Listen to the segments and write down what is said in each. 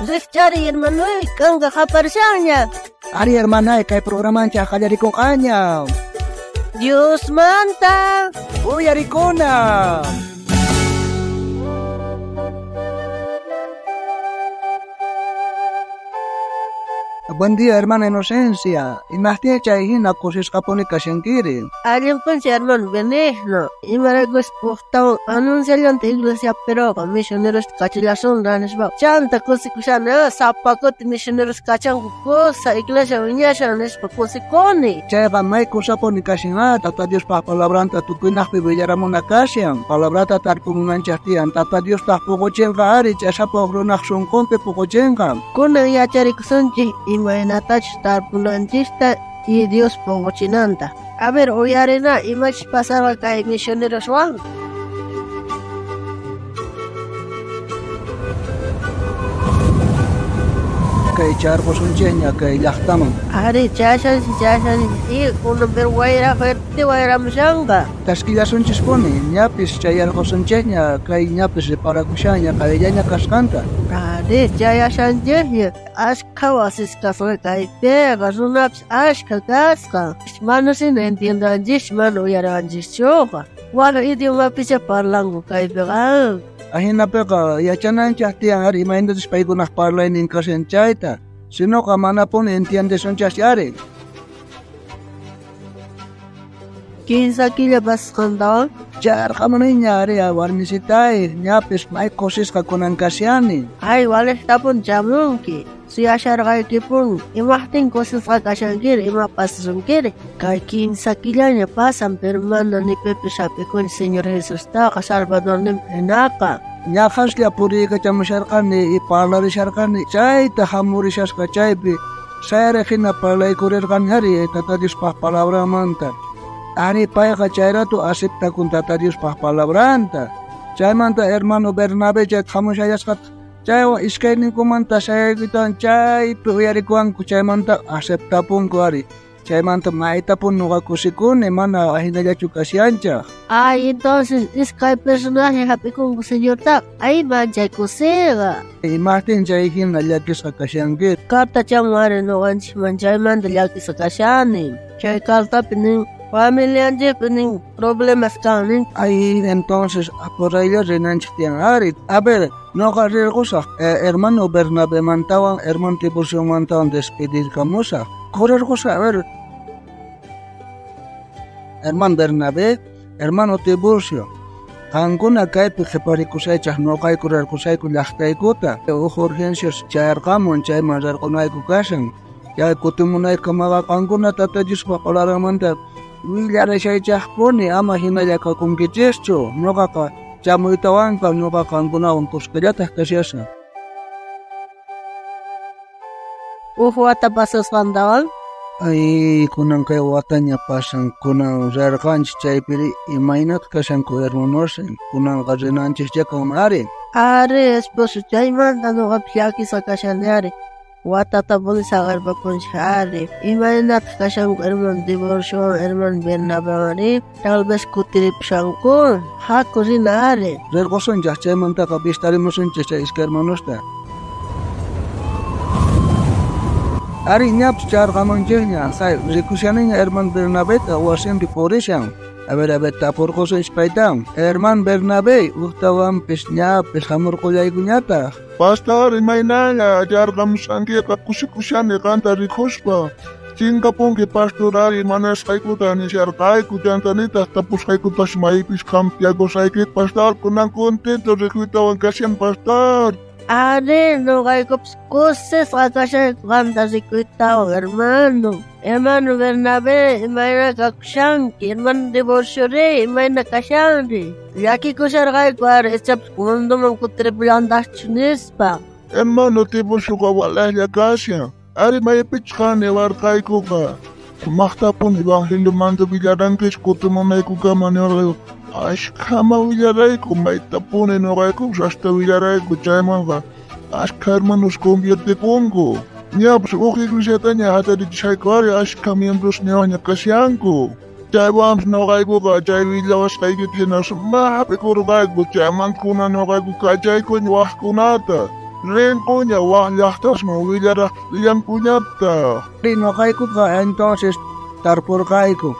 Rijchari hermanoy, kanqa qaparishanña. Ari hermanay, kay programanchaj qallarikunqaña. Diosmanta Uyarikuna. Buen día, hermana Inocencia. Imajtin chay hina kusisqapuni kashankiri. Allinpunchi hermano Benigno. Imaraykus ujtawan anunciallanta iglesia peroqa misioneros kachillasunra nispa. Chanta kusikushani, sapa kuti misioneros kachanku kusa iglesia wiñashan nispa kusikuni. Chayqa may kusapuni kashan, Tata Diospaj palabranta tukuynaqpi willaramuna kashan. Palabrata tarpumunanchaj tiyan. Tata Diospaj puquchinqa ari ch'asapaq runaq sunqunpi puquchinqa. Kunan yacharikusunchik imaynatachus tarpunanchista y Dios puquchinanta. A ver, uyarina imachus pasarqa kay misioneroswan. Kay charqusunchikña kay llaqtaman. Ari, chashanchik, chashanchik. Y kunan pero wayra fuerte wayramushanqa. Taskillasunchispuni, ñapis chayarqusunchikña, kay ñapis reparakushanña qayllaña kasqanta. Ari, chayashanchikña. Ashkha wasis kasqa kaypiqa, runapis ashkha kasqa. Mana sina entiendanchis, mana uyaranchischuqa. Wak idiomapicha parlanku kaypiqa. Ahinapiqa yachananchaj tiyan ari imaynatachus paykunaq parlaynin kashan chayta. Sinoqa manapuni entiendesunchas ari. 15 killa pasasqantawan. Charqamuniña ari warmisitay, ñapis may kusisqa kunan kashani. Ay, waliqtapun chamunki. Suyasharqaykipun. Imajtin kusisqa kashankiri, ima pasasunkiri. Kay 15 killaña pasan, pero mana ni pipis hap'ikuni Señor Jesustaqa, Salvadorninpi hinaqa. Ñaqaslla puriykachamusharqani y parlarisharqani, chayta hamurishasqa chaypi sayariq hina parlaykurirqani ari Tata Diospaj palabramanta. Ari payqa chayratu aceptakun Tata Diospaj palabranta. Chaymanta hermano Bernabé chayta hamushallasqataq. Chaywan iskayninkumanta sayaykutawan chaypi uyarikuwanku chaymanta aceptapunku ari. Chaymanta maytapun nuqa kusikuni, mana ahinallachu kashanchaj. Ay, entonces iskay personaje hap'ikunku Señortaqa. Ay, manchay kusiqa. Imajtin chay hina llakisqa kashanki. Carta chamun ari nuqanchikman chaymanta llakisqa kashani. Chay cartapi nin familianchikpi nin problemas kan nin. Ay, entonces apuraylla rinanchik tiyan ari. A ver, noqa rirqusaq hermano Bernabemantawan hermano Tiburciomantawan despedirkamusaq. Correrqusaq, a ver. Hermano Bernabé, hermano Tiburcio, qankuna kaypi qhiparikusaychaj noqayku rirqusayku llaqtaykuta. Uj urgencias chayarqamun chayman rirqunayku kashan. Chay kutimunaykamaqa qankuna Tata Diospaj palabramanta willarashaychajpuni, ama hinalla kakunkichischu. Noqaqa chamuytawanqa noqa qankunawan kuskallataj kashasaq. Uj wata pasasqantawan. Ay, kunan kay wataña pasan, kunan rirqanchik chaypiri imaynataq kashanku hermanos, kunanqa rinanchik chakan ari. Ari, esposo, chaymanta noqapis llakisqa kashani ari. Watatapuni saqerpapunchik ari. Imaynataq kashanku hermano Tiburciowan, hermano Bernabewan ari. Tal vez kutiripushanku. Haku rina ari. Rirqusunchik chaymantaqa vistarimusunchik chay iskay hermanosta. Ari ñapis charqamunchikña, say rikushaniña hermano Bernabeta wasinpi purishan. A ver, tapurqusunchik paytawan. Hermano Bernabé, ujtawanpis ñapis hamurqullaykuñataq. Pastor, imaynalla charqamushankiqa kusikushani qanta rikuspa. Chinkapunki pastor ari manasqaykuta nisharqayku chantanitaq tapusqaykutas maypis qampiakusayki pastor kunan contento rikuytawan kashan pastor. Ari, noqaykupis kusisqa kashayku qanta rikuytawan, hermano. Hermano Bernabé, imayna kakushanki, hermano Tiburcio ri, imayna kashanri. Llakikusharqayku ari, ichapis munduman kutiripullantajchu nispa. Hermano Tiburcioqa walajlla kashan. Ari maypichus qan niwarqaykuqa. Sumaqtapuni evangeliomanta willarankichik kutimunaykukama nirqayku. Ashkhama willarayku, maytapuni noqaykupas ashta willarayku chaymanqa ashkha hermanos conviertikunku. Ñapis uj iglesiataña hatarichishayku ari ashkha miembros ñawaña kashanku. Chaywanpis noqaykuqa chay willawasqaykita hina sumaqpi kurqayku chaymanta kunan noqayku kachaykuña waqkunata. Rinkuña waj llaqtasman willaraj llankuñataq. Noqaykuqa entonces tarpurqayku.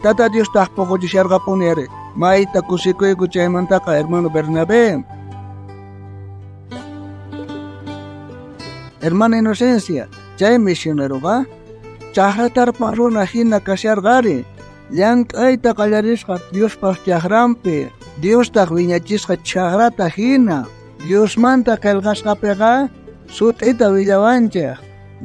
Tata Diostaq poqochisharqapuni ari. Mayta kusikuyku chaymantaqa hermano Bernabé. Hermana Inocencia, chay misioneroqa chaqra tarpaq runa hina kasharqari. Llank'ayta qallarisqa Diospaq chaqranpi, Diostaq wiñachisqa chaqrata hina. Diosmanta qillqasqapiqa sut'ita willawanchik.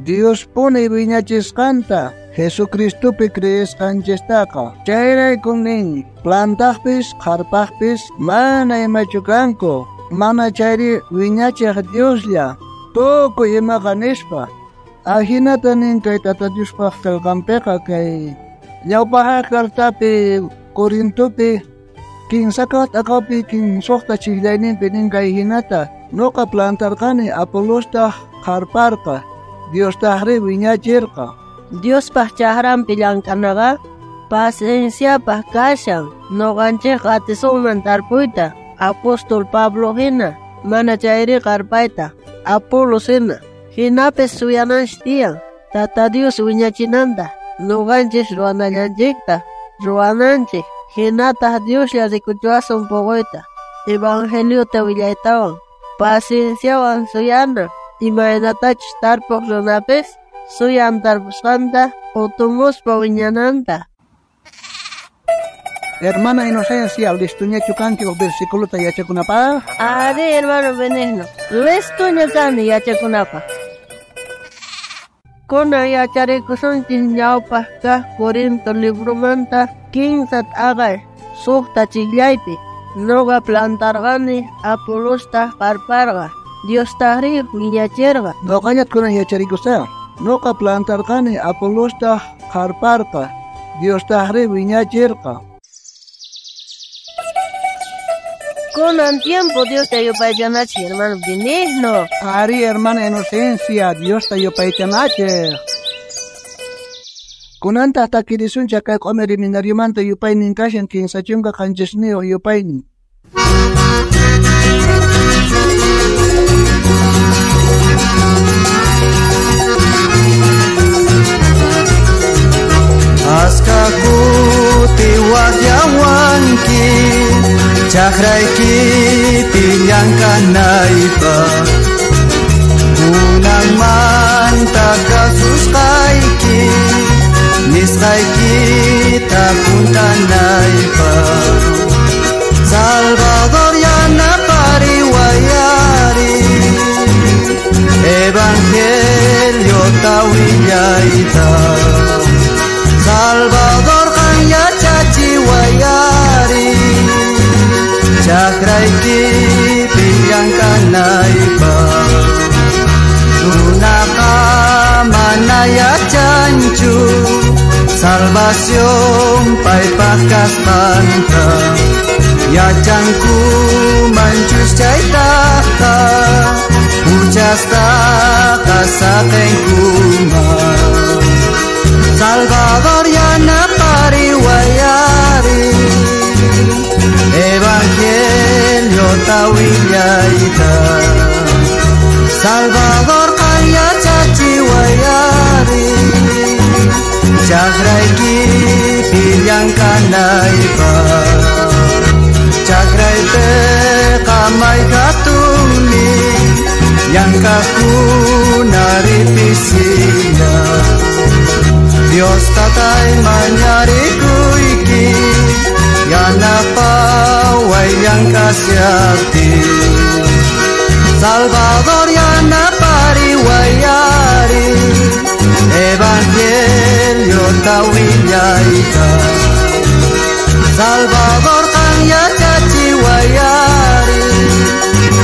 Diospuni wiñachisqanta Jesucristopi creesqanchistaqa. Chayrayku nin, plantaqpis qharpaqpis mana imachu kanku, mana chayri wiñachiq Dioslla, tukuy imaqa nispa. Ajinata nin kay Tata Diospaq qillqanpiqa kay ñawpaq cartapi Corintopi kinsakaq t'aqapi kinsuqta chijllayninpi nin kay hinata, noqa plantarqani Apolostaq qharparqa, Diostaqri wiñachirqa. Diospaq chaqranpi llank'anaqa pacienciapaq kashan. Noqanchikqa atisunman tarpuyta apóstol Pablo hina, mana chayri qarpayta Apolos hina. Hinapis suyananchik tiyan Tata Dios wiñachinanta, noqanchis ruwanallanchikta ruwananchik. Hinataq Dioslla rikuchiwasun puquyta, evangeliota willaytawan. Pacienciawan suyana, imaynatachus tarpuq runapis suyan tarpusqanta utumuspa wiñananta. Hermana Inocencia, listuñachu kanki uj versículota yachakunapaq? Ari, hermano Benigno, listuña kani yachakunapaq. Kunan yacharikusunchik ñawpaq kaq Corinto libromanta 15 t'aqay suqta chiqllaypi. Noqa plantarqani, Apolostaq qarparqa, Diostaqri wiñachirqa. Noqañat kunan yacharikusaq. Noqa plantarqani, Apolostaq qarparqa, Diostaqri wiñachirqa. Kunan tiempo Diosta yupaychanachik, hermano Benigno. Ari, hermana Inocencia, Diosta yupaychanachik. Kunantaq takirisunchik kay q'umir seminariomanta yupaynin kashan 37 yupaynin. Askakuti waqyawanki, chakraykipi llank'anaypaq. Kunanmanta kasusqayki, nisqaykita puntanaypaq. Salvador yanapariwayari, evangeliota willayta. Salvador qan yachachiwayari, chakraykipi llank'anaypaq. Runaqa mana yachanchu salvación paypaq kasqanta. Yachanku manchus chaytaqa, huchastaqa saqenkuman. Salvador yanapariwayari, evangeliota willayta. Salvador qan yachachiwayari, chakraykipi llank'anaypaq. Chakraypiqa may hatunmi, llank'aqkunari pisilla. Dios tatay mañarikuyki, yanapaway llank'ashaqti. Salvador yanapariwayari, evangeliota willayta. Salvador qan yachachiwayari,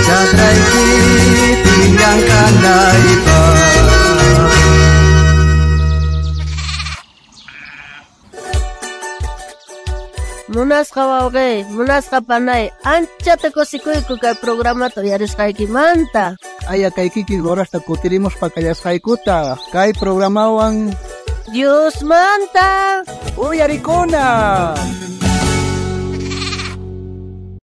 chakraykipi llank'anaypaq. Munasqa wawqi, munasqa panay, anchata kusikuyku kay programata uyarisqaykimanta. Aya kay kikin horasta kutirimuspa kallasqaykuta kay programawan Diosmanta uyarikuna.